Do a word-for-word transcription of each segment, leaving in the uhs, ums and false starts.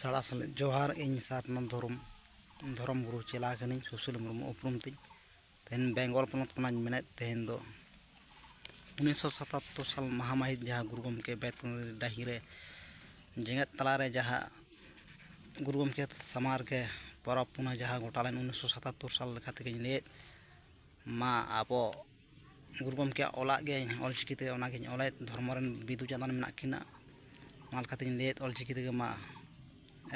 ᱥᱟᱲᱟ ᱥᱟᱞᱮ ᱡᱚᱦᱟᱨ᱾ ᱤᱧ ᱥᱟᱨᱱᱟ ᱫᱷᱚᱨᱚᱢ, ᱫᱷᱚᱨᱚᱢ ᱜᱩᱨᱩ ᱪᱮᱞᱟ ᱠᱟᱹᱱᱟᱹᱧ, ᱥᱩᱥᱤᱞ ᱢᱩᱨᱢᱩ ᱩᱯᱨᱩᱢ ᱛᱤᱧ᱾ ᱛᱮᱦᱮᱧ ᱵᱮᱝᱜᱚᱞ ᱯᱚᱱᱚᱛ ᱠᱷᱚᱱᱟᱜ ᱤᱧ ᱢᱮᱱᱮᱫ, ᱛᱮᱦᱮᱧ ᱫᱚ ᱩᱱᱤᱥᱥᱚ ᱥᱟᱛᱟᱛᱛᱳᱨ ᱥᱟᱞ ᱢᱟᱦᱟ ᱢᱟᱹᱦᱤᱛ ᱡᱟᱦᱟᱸ ᱜᱩᱨᱩ ᱜᱚᱢᱠᱮ ᱵᱮᱛᱠᱩᱸᱫᱽᱨᱤ ᱰᱟᱹᱦᱤ ᱨᱮ ᱡᱮᱜᱮᱛ ᱛᱟᱞᱟᱨᱮ ᱡᱟᱦᱟᱸ ᱜᱩᱨᱩ ᱜᱚᱢᱠᱮ ᱥᱟᱢᱟᱝ ᱨᱮᱜᱮ ᱯᱚᱨᱚᱵᱽ ᱯᱩᱱᱟᱹᱭ ᱡᱟᱦᱟᱸ ᱜᱚᱴᱟ ᱞᱮᱱ ᱩᱱᱤᱥᱥᱚ ᱥᱟᱛᱟᱛᱛᱳᱨ ᱥᱟᱞ ᱞᱮᱠᱟ ᱛᱮᱜᱮᱧ ᱞᱟᱹᱭᱮᱫ, ᱢᱟ ᱟᱵᱚ ᱜᱩᱨᱩ ᱜᱚᱢᱠᱮᱭᱟᱜ ᱚᱞᱟᱜ ᱜᱮ ᱚᱞᱪᱤᱠᱤ ᱛᱮ ᱚᱱᱟᱜᱤᱧ ᱚᱞᱮᱫ, ᱫᱷᱚᱨᱢᱚ ᱨᱮᱱ ᱵᱤᱫᱩ ᱪᱟᱸᱫᱟᱱ ᱢᱮᱱᱟᱜ ᱠᱤᱱᱟ, ᱚᱱᱟ ᱞᱮᱠᱟᱛᱮᱧ ᱞᱟᱹᱭᱮᱫ ᱚᱞᱪᱤᱠᱤ ᱛᱮᱜᱮ ᱢᱟ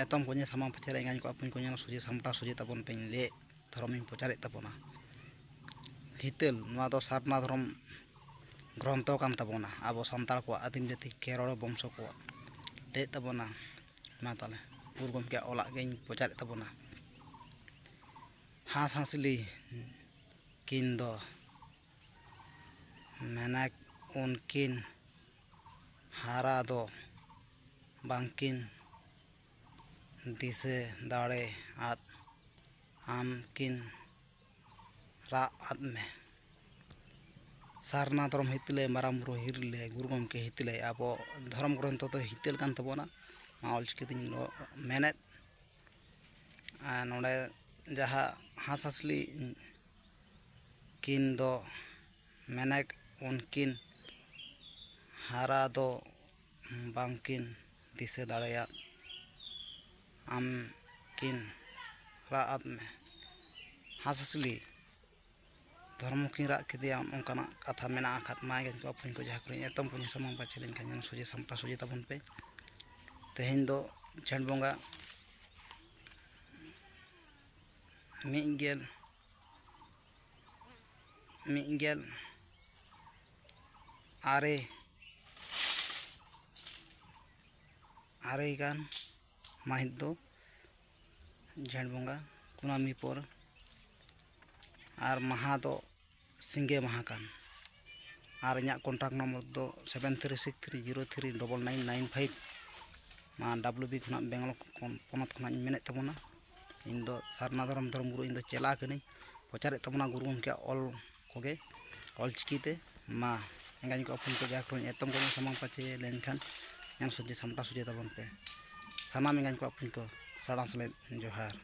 ᱮᱛᱚᱢ ᱠᱚᱧᱮ ᱥᱟᱢᱟᱝ ᱯᱟᱪᱮ ᱨᱮ ᱮᱸᱜᱟᱧ ᱠᱚ ᱟᱯᱩᱧ ᱠᱚᱧᱮ ᱥᱚᱡᱷᱮ ᱥᱟᱢᱴᱟᱣ ᱥᱚᱡᱷᱮ ᱛᱟᱵᱚᱱ ᱯᱮᱧ ᱞᱟᱹᱭᱮᱫ ᱫᱷᱚᱨᱚᱢᱤᱧ ᱯᱨᱚᱪᱟᱨᱮᱫ ᱛᱟᱵᱚᱱᱟ᱾ ᱦᱤᱛᱟᱹᱞ, ᱱᱚᱣᱟ ᱫᱚ ᱥᱟᱨᱱᱟ ᱫᱷᱚᱨᱚᱢ ᱜᱨᱚᱱᱛᱷᱚ ᱠᱟᱱ ᱛᱟᱵᱚᱱᱟ, ᱟᱵᱚ ᱥᱟᱱᱛᱟᱲ ᱠᱚᱣᱟᱜ ᱟᱹᱫᱤᱢ ᱡᱟᱹᱛᱤ ᱠᱮᱨᱚᱲ ᱵᱚᱝᱥᱚ ᱠᱚᱣᱟᱜ ᱞᱟᱹᱭᱮᱫ ᱛᱟᱵᱚᱱᱟ᱾ ᱢᱟ ᱛᱟᱦᱚᱞᱮ ᱜᱩᱨᱩ ᱜᱚᱢᱠᱮᱭᱟᱜ ᱚᱞᱟᱜ ᱜᱮᱧ ᱯᱨᱚᱪᱟᱨᱮᱫ ᱛᱟᱵᱚᱱᱟ᱾ ᱦᱟᱸᱥᱼᱦᱟᱸᱥᱞᱤ ᱠᱤᱱ ᱫᱚ ᱢᱮᱱᱮᱠ ᱩᱱᱠᱤᱱ ᱦᱟᱨᱟ ᱫᱚ ᱵᱟᱝᱠᱤᱱ ᱫᱤᱥᱟᱹ ᱫᱟᱲᱮᱭᱟᱫ, ᱟᱢ ᱠᱤᱱ ᱨᱟᱜ ᱟᱫ ᱢᱮ᱾ ᱥᱟᱨᱱᱟ ᱫᱷᱚᱨᱚᱢ ᱦᱤᱛᱟᱹᱞᱮ, ᱢᱟᱨᱟᱝ ᱵᱩᱨᱩ ᱦᱤᱨᱞᱮ, ᱜᱩᱨᱩ ᱜᱚᱢᱠᱮ ᱦᱤᱛᱟᱹᱞᱮ, ᱟᱵᱚ ᱫᱷᱚᱨᱚᱢ ᱜᱨᱚᱱᱛᱷᱚ ᱫᱚ ᱦᱤᱛᱟᱹᱞ ᱠᱟᱱ ᱛᱟᱵᱚᱱᱟ᱾ ᱱᱚᱣᱟ ᱚᱞᱪᱤᱠᱤ ᱛᱮᱧ ᱢᱮᱱᱮᱫ᱾ ᱟᱨ ᱱᱚᱰᱮ ᱡᱟᱦᱟᱸ ᱦᱟᱸᱥᱼᱦᱟᱸᱥᱞᱤ ᱠᱤᱱ ᱫᱚ ᱢᱮᱱᱮᱠ ᱩᱱᱠᱤᱱ ᱦᱟᱨᱟ ᱫᱚ ᱵᱟᱝᱠᱤᱱ ᱫᱤᱥᱟᱹ ᱫᱟᱲᱮᱭᱟᱫ, ᱟᱢ ᱠᱤᱱ ᱨᱟᱜ ᱟᱫ ᱢᱮ᱾ ᱦᱟᱸᱥᱼᱦᱟᱸᱥᱞᱤ ᱫᱷᱚᱨᱢᱚ ᱠᱤᱱ ᱨᱟᱜ ᱠᱮᱫᱮᱭᱟ, ᱚᱱᱠᱟᱱᱟᱜ ᱠᱟᱛᱷᱟ ᱢᱮᱱᱟᱜ ᱟᱠᱟᱫ᱾ ᱢᱟ ᱮᱸᱜᱟᱧ ᱠᱚ ᱟᱯᱩᱧ ᱠᱚ ᱡᱟᱦᱟᱸ ᱠᱚᱨᱮᱧ ᱮᱛᱚᱢ ᱠᱚᱧ ᱥᱟᱢᱟᱝ ᱯᱟᱪᱷᱮ ᱞᱮᱱᱠᱷᱟᱱ ᱧᱮᱞ ᱥᱚᱡᱷᱮ ᱥᱟᱢᱴᱟᱣ ᱥᱚᱡᱷᱮ ᱛᱟᱵᱚᱱ ᱯᱮ᱾ ᱛᱮᱦᱮᱧ ᱫᱚ ᱡᱷᱮᱸᱴ ᱵᱚᱸᱜᱟ ᱢᱤᱫ ᱜᱮᱞ ᱢᱤᱫ ᱜᱮᱞ ᱟᱨᱮ, ᱟᱨᱮ ᱜᱟᱱ ᱢᱟᱹᱦᱤᱛ ᱫᱚ ᱡᱷᱮᱸᱴ ᱵᱚᱸᱜᱟ ᱠᱩᱱᱟᱹᱢᱤ ᱯᱚᱨ, ᱟᱨ ᱢᱟᱦᱟ ᱫᱚ ᱥᱤᱸᱜᱮ ᱢᱟᱦᱟ ᱠᱟᱱ᱾ ᱟᱨ ᱤᱧᱟᱹᱜ ᱠᱚᱱᱴᱟᱠᱴ ᱱᱚᱢᱵᱚᱨ ᱫᱚ seven three six three zero three double nine nine five. ᱱᱚᱣᱟ ᱰᱟᱵᱞᱩ ᱵᱤ ᱠᱷᱚᱱᱟᱜ, ᱵᱮᱝᱜᱚᱞ ᱯᱚᱱᱚᱛ ᱠᱷᱚᱱᱟᱜ ᱤᱧ ᱢᱮᱱᱮᱫ ᱛᱟᱵᱚᱱᱟ᱾ ᱤᱧ ᱫᱚ ᱥᱟᱨᱱᱟ ᱫᱷᱚᱨᱚᱢ, ᱫᱷᱚᱨᱚᱢ ᱜᱩᱨᱩ, ᱤᱧ ᱫᱚ ᱪᱮᱞᱟ ᱠᱟᱹᱱᱟᱹᱧ, ᱯᱨᱚᱪᱟᱨᱮᱫ ᱛᱟᱵᱚᱱᱟ ᱜᱩᱨᱩ ᱜᱚᱢᱠᱮᱭᱟᱜ ᱚᱞ ᱠᱚᱜᱮ ᱚᱞᱪᱤᱠᱤ ᱛᱮ᱾ ᱢᱟ ᱮᱸᱜᱟᱧ ᱠᱚ ᱟᱯᱩᱧ ᱠᱚ ᱡᱟᱦᱟᱸ ᱠᱚᱨᱮᱧ ᱮᱛᱚᱢ ᱠᱚᱧᱮ ᱥᱟᱢᱟᱝ ᱯᱟᱪᱮ ᱞᱮᱱᱠᱷᱟᱱ ᱧᱮᱞ ᱥᱚᱡᱷᱮ ᱥᱟᱢᱴᱟᱣ ᱥᱚᱡᱷᱮ ᱛᱟᱵᱚᱱ ᱯᱮ᱾ ᱥᱟᱱᱟᱢ ᱮᱸᱜᱟᱧ ᱠᱚ ᱟᱹᱯᱩᱧ ᱠᱚ ᱥᱟᱲᱟᱝ ᱥᱮᱞᱮᱫ ᱡᱚᱦᱟᱨ᱾